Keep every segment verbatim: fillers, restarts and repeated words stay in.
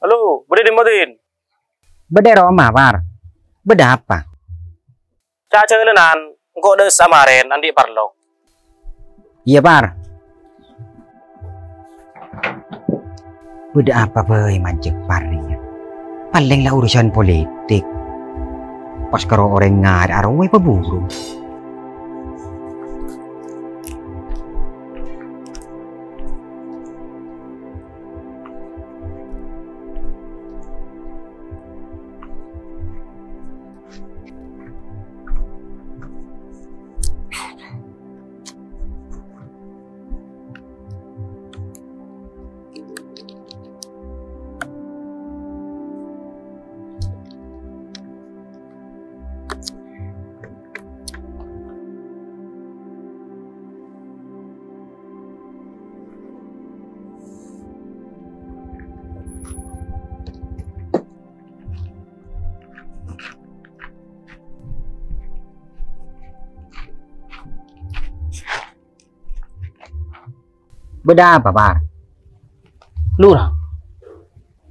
Halo, bâdâ è dimma, Din? Bâdâ è roma, Par. Bâdâ apa? Ca'-jhâlânan, engko' dâ' samarèn andi' parlo. Iyâ, Par. Bâdâ apa bhâi manjhek Par rèya? Palèng la urusan politik. Pas karo orèng ngarè' arowa èpaburu. Bâdâ apa, Par? Lurah,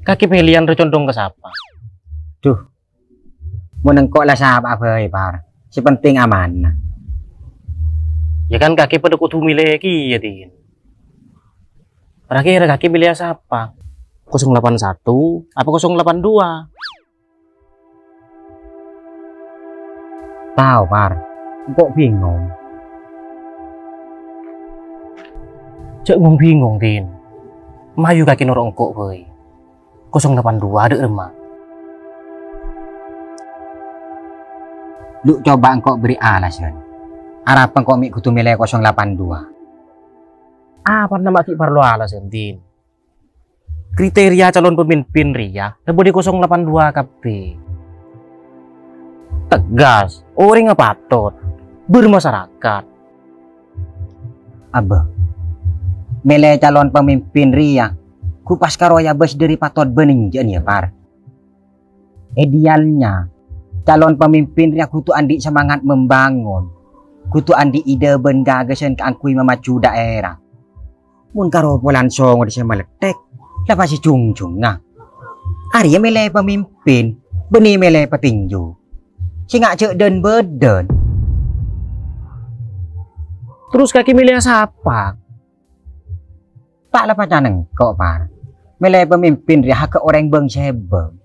kakè pèlèyan rè condhong ka sapa? Duh, mon engko' la sapa'a bhâi, Par. Sè penting amanah. Yâ kan kakè padâ kodhu mèlè kèya, Din. Ra-kèra kakè mèlèya sapa? Kosong lapan satu apa kosong lapan dua? Tao, Par. Engko' bingong. Jhâ' ngong-bingong, Din. Mayu kakè noro' engko' bhâi. Kosong lapan dua dâ' remma. Lu coba engko' bèrri' alasan. Arapa engko' mè' kodhu mèlè kosong lapan dua? Apana ma' ghi' parlo alasan, Din? Kriteria calon pemimpin rèya la bâdâ kosong lapan dua kabbhi. Tegas, orèngnga patot, bermasyarakat. Abbâ, mèlè calon pemimpin rèya ghu pas karo èabâs dâri patot bân enjâ'ân, yâ, Par. Idealnya, calon pemimpin rèya kodhu andi' semangat membangun, kodhu andi' ide bân gagasan kaangghuy mamaju daerah. Mon karo polana songona sè maletthèk, la pas è jhung-jhungnga. Arèya mèlè pamimpin, bânnè mèlè patinju. Sènga' jhâ' dân-bâdân. Terros kakè mèlèya sapa? Ta' la pacan engko', Par. Mèlè pamimpin rèya hakka' orèng bâng-sèbâng.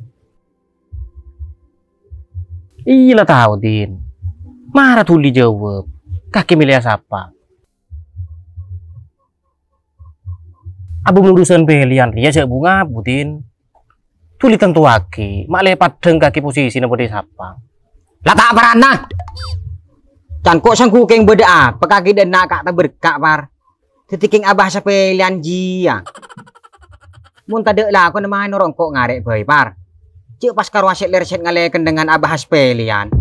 Iyâ la tao, Din. Mara dhuli jâwâb. Kakè mèlèya sapa? Abâ' mon urusan pèlèyan rèya jhâ' bu-ngabu, Din. Dhuli tantowaghi, ma' lè paddhâng kakè posisina bâdâ è sapa. La ta' parana! Can ko' sangghu kèng bâdâ apa kakè dâ' enna' ka' taberka', Par. Dhâddhi kèng abahas sapèlèyan jiyâ. Mon tadâ' lakona maèn noro' engko' ngarè' bhâi, Par. Jhâ' pas karo asèt-lèrèsèt ngalèkèn dengan abahas sapèlèyan.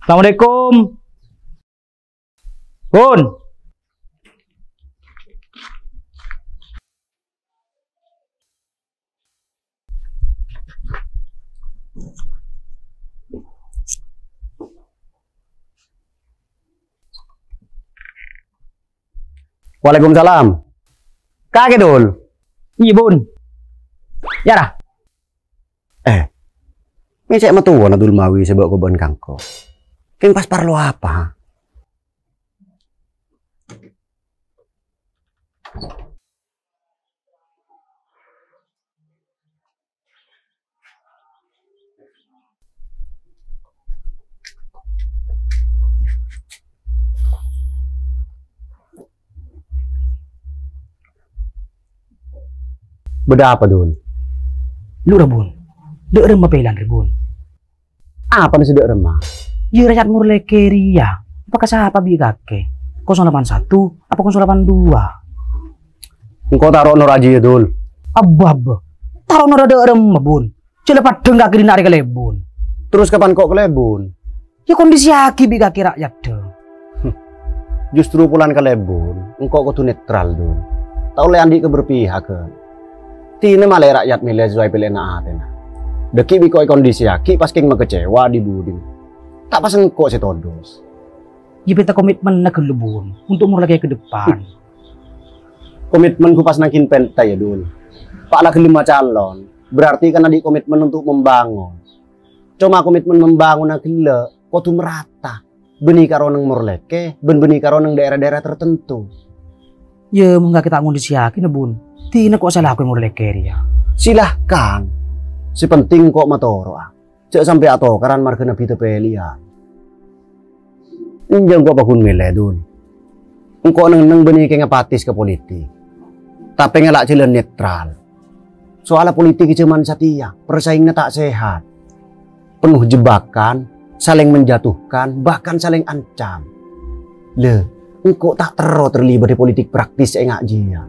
Assalamualaikum. Bun. Waalaikumsalam. Kakè, Dul? Iyâ, Bun. Yâ, ra. Eh, mè' cè' matowana Dul Mawi sè bâ' kobâ'ân ka engko'. Kèng pas parlo apa, ha? Bâdâ apa, Dul? Lu ra, Bun. Dâ' remma pèlèyan rè, Bun. Apana sè dâ' remma? Yâ, rèya mor lèkè rèya. Apa ka sapa bi' kakè? Kosong lapan satu apa kosong lapan dua? Engko' taro'na ra jiyâ, Dul. Abbâ, abbâ. Taro'na ra dâ' remma, Bun. Jhâ' la paddhâng kakè dinna' rè kalèbun. Terros kapan ko' kalèbun? Yâ, kondisiyaghi bi' kakè ra'yadda. Justru polana kalèbun, engko' kodhu netral, Dul. Ta' ollè andi' kaberpihakan. Dina malè ra'yat mèlè sesuai pèlèyanna atèna. Dhâggi' bi' engko' èkondisiyaghi pas kèng makecewa dhi-budhina. Ta' pas engko' sè todus. Iyâ pènta komitmenna ghâllu, Bun, untuk morlè ka depan. Komitmen ghu pas nangghing pènta, yâ, Dul. Pa' la ghellem macalon, berarti kan andi' komitmen untuk membangun. Coma komitmen membanguna ghellâ' kodhu merata, bânnè karo neng Morlèkè bân bânnè karo neng daerah-daerah tertentu. Yâ, mon kakè ta' ngondisiyaghi, na, Bun, dina ko' sè lakoè Morlèkè rèya. Silahkan. Sè penting ko' matoro'a. Jhâ' sampè' atokaran marghâna bhidhâ pèlèyan. Enjâ' engko' pagghun mèlè, Dul. Engko' neng-enneng bânnè kèng apatis ka politik. Tapè ngala' jhâlân netral. Soalla politik è jhâman satèya, persainganna ta' sehat. Penuh jebakan, saling menjatuhkan, bahkan saling ancam. Lè, engko' ta' terro terlibat è politik praktis sè enga' jiyâ.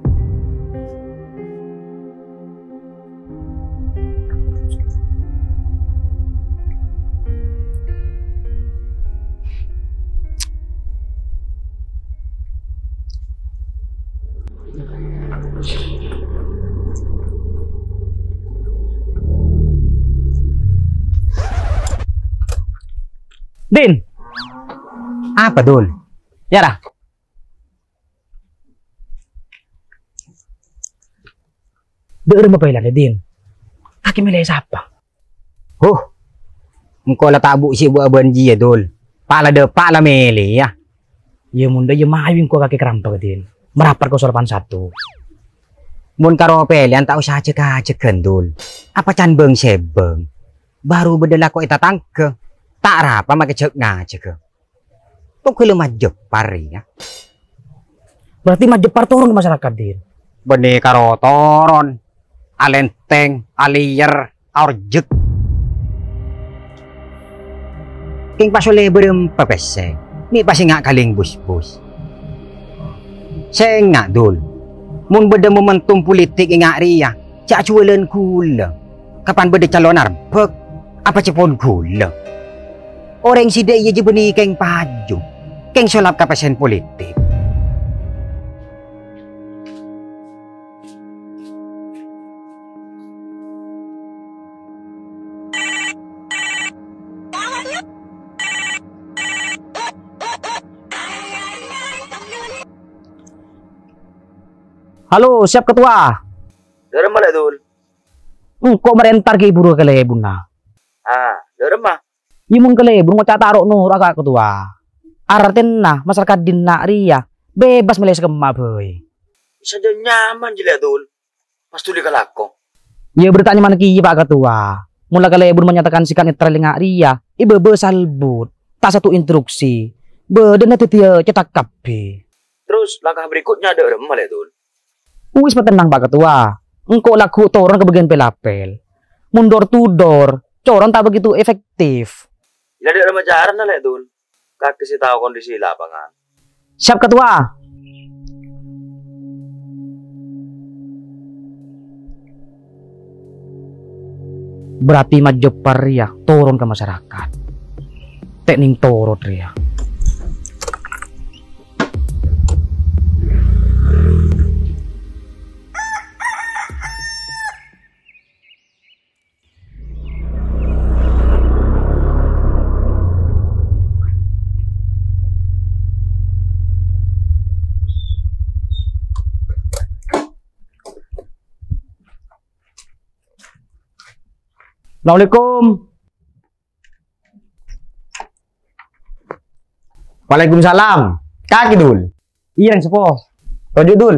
Din. Apa, Dul? Yâ, ra. Dâ'remma pèlèyanna, Din? Kakè mèlè sapa? Huh, engko' la ta' bu'-sibu'a bân jiyâ, Dul. Pa' la dâpa' la mèlè, yâ. Yâ, mon dâ' iyâ mayu engko' kakè karambhâk, Din. Marapat ko' Sorpan Satu. Mon karo pèlèyan ta' osa ajhâk-ajhâghân, Dul. Apa can bâng-sèbâng? Bhuru bâdâ lako è tatangghâ. Ta' rapa makè jhâk-ngajhâghâ. Tongghâlla Majepar rèya. Berarti Majepar toron ka masyarakat, Din? Bânnè karo toron, alèntèng, alèyèr, aorjhâk. Kèng pas ollè bârâmpa pèssè, mè' pas enga' kalèng busbus. Sènga', Dul. Mon bâdâ momentum politik enga' rèya, jhâ' ajhuwâlân ghulâ. Kapan bâdâ calon arembhâk, apa cè' pon ghulâ? Orèng sè dâ' iyâ jhâ' bânnè kèng paju, kèng solap ka pèssèna politik. Halo, siap, Ketua. Dâ'remma, Lè' Dul? Engko' marè entar ghi' buru ka kalèbunna. Ah, dâ'remma? Iyâ, mon kalèbun ngoca' ta' ro'-noro' ka Ketua. Artèna masyarakat dinna' rèya bebas mèlè sè kemma bhâi. Sajân nyaman jiyâ, Lè' Dul. Pas dhuli kalako. Iyâ, bertanya mana kèya, Pak Ketua. Mon la kalèbun menyatakan sikap netral enga' rèya, èbâbâ salbut, ta' satu instruksi. Bâdâna dhâddhiyâ cetak kabbhi. Terus langkah berikutnya dâ'remma, Lè' Dul? Wis patennang, Pak Ketua. Engko' lagghu' toron ka bâgiyân pel-apel. Mon door to door, coron ta' begitu efektif. La dâ'remma carana, Lè' Dul? Kakè sè tao kondisi lapangan. Siap, Ketua. Berarti Majepar rèya toron ka masyarakat. Teknik toron rèya. Assalamualaikum. Waalaikumsalam. Kakè, Dul? Iyâ, Rèng Seppo. Toju', Dul.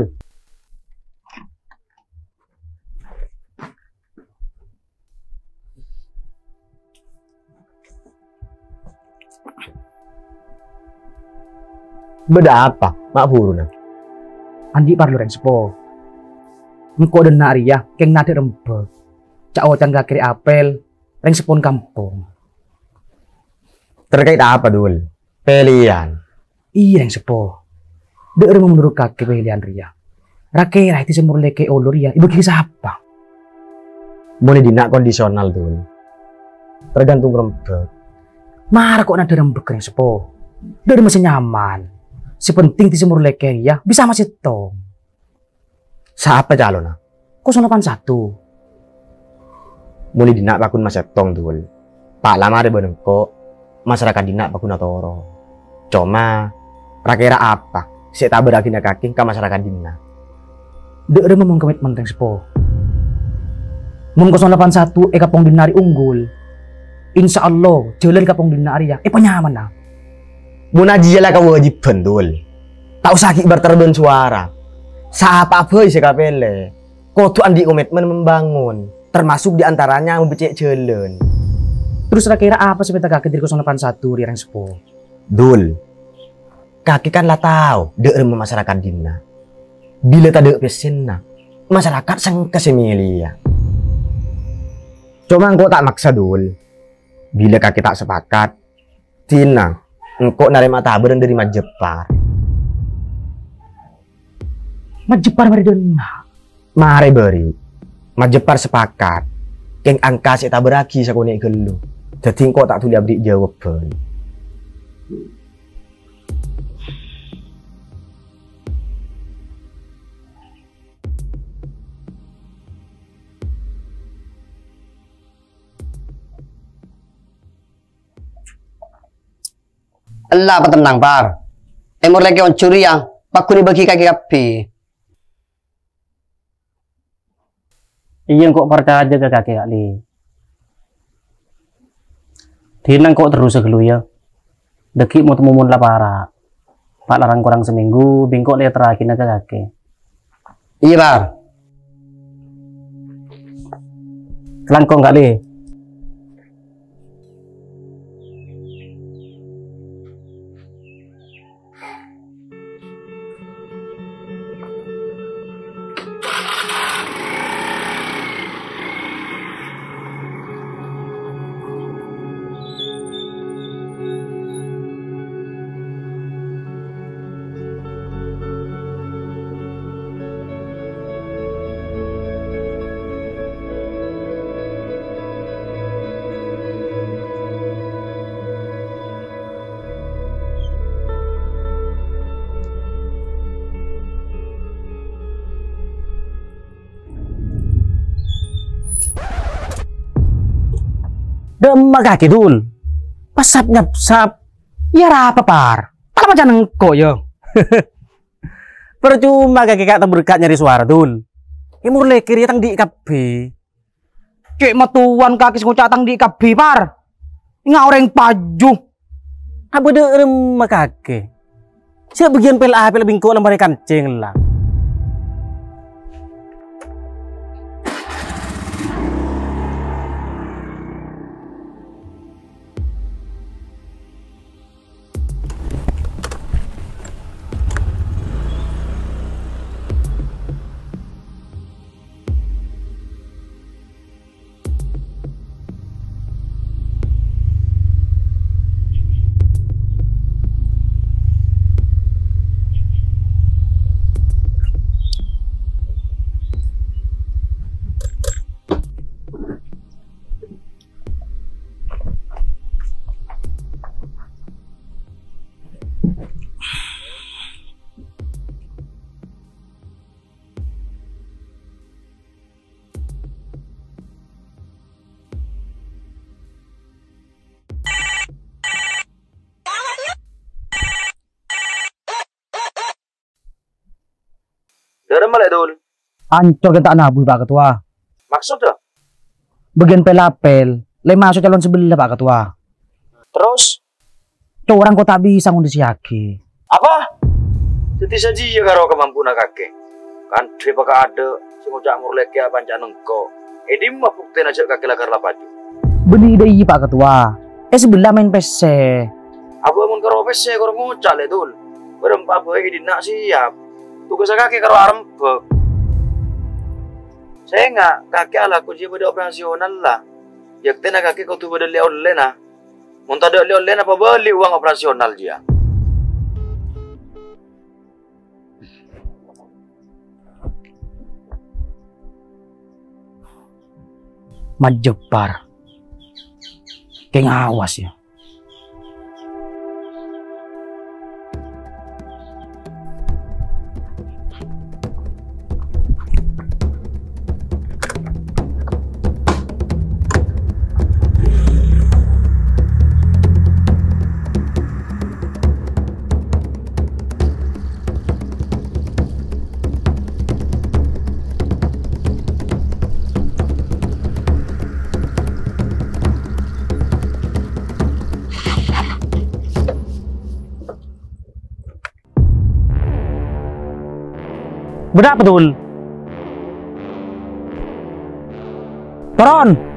Bâdâ apa, ma' buruna? Andi' parlo, Rèng Seppo. Engko' dânna' rèya kèng nadâ' rembhâk. Ca'-oca'an kakè rè' apel, Rèng Seppona kampong. Terkait apa, Dul? Pèlèyan? Iyâ, Rèng Seppo. Dâ'remma menurut kakè pèlèyan rèya? Ra-kèra èdhi sè morlè kè olo rèya èbâghi ka sapa? Mon è dinna' kondisional, Dul. Tergantung rembhâk. Mara ko' nadâ' rembhâk, Rèng Seppo. Dâ'remma sè nyaman? Sè penting dhisa Morlèkè rèya bisa ma' sèttong. Saapa calonna? Kosong lapan satu. Molaè dinna' paghun ma' sèttong, Dul. Pa' la marè bân engko', masarakat dinna' paghun atoro'. Coma, ra-kèra apa sè ètabârraghi kakè ka masarakat dinna'? Dâ' remma mon komitmen, Rèng Seppo. Mon kosong lapan satu è kampong dinna' rè unggul, insya Allah jhâlân kampong dinna' rèya èpanyamana. Mon ajiyâ la kawâjibhân, Dul. Ta' osa ghi' barter bân sowara. Sapa'a bhâi sè èkapèlè, kodhu andi' komitmen membangun, termasuk di antaranya mabhecce' jhâlân. Terros ra-kèra apa sè èpènta kakè dâri kosong lapan satu rèya, Rèng Seppo? Dul, kakè kan la tao dâ' remma masarakat dinna'. Bilâ tadâ' pèssèna, masarakat sengka sè mèlèya. Coma engko' ta' maksa, Dul. Bilâ kakè ta' sapakat, dinna' engko' narèma tabârân dâri Majepar. Majepar marè dinna'? Marè bâri'. Majepar sapakat. Kèng angka sè ètabârraghi sakonè' ghâllu. Dhâddhi engko' ta' dhuli abri' jâwâbbhân. Ella patennang, Par. È Morlèkè onjhur rèya, paghun èbâghi kakè kabbhi. Iyâ, engko' parcajâ ka kakè, Kak Li. Dinna' engko' terrosa ghâllu, yâ. Dâgghi' mon-, mon la para'. Pa' la rang-korang samènggu, bi' engko' lè èterraghi ka kakè. Iyâ, Par. Kalangkong, Kak Li. Dâ'emma kakè, Dul? Pasap-nyapsap. Iyâ arapa, Par? Ta' la macan engko', yâ. Parcoma kakè ka' ta' berkat nyarè sowara, Dul. È Morlèkè rèya tang andi' kabbhi. Cè' matowan kakè sè ngoca' tang andi' kabbhi, Par. Enga' orèng paju. Abâ' dâ' remma kakè. Sè bâgiyân pel-apel bi' engko' la marè kancèng la. Dâremma lè', Dul? Ancor kèng ta' nabuy, Pa' Katowa. Maksodda? Bâgiyân pel-apel, lè' maso' calon sabellâ, Pa' Katowa. Terros? Corang ko ta' bisa ngondisiyaghi. Apa? Dhâddhi sajiyâ karo kamampuanna kakè. Kandhi pakaadâ' sè ngoca' Morlèkè apanca'na engko'. È dimma buktèna jhâ' kakè lakar la paju? Bânnè dâ' iyâ, Pa' Katowa. È sabellâ maèn pèssè. Abâ' mon karo pèssè kor ngoca' lè', Dul. Bârâmpa bhâi è dinna' siap. Tugassa kakè karo arembhâk. Sènga', kakè alako jiyâ bâdâ operasional la. Yâktèna kakè kodhu bâdâ lè-ollèna. Mon tadâ' lè-ollèna, pabâli' uwang operasional jiyâ. Majepar. Kèng awas, yâ. Bâdâ apa, Dul? Toron!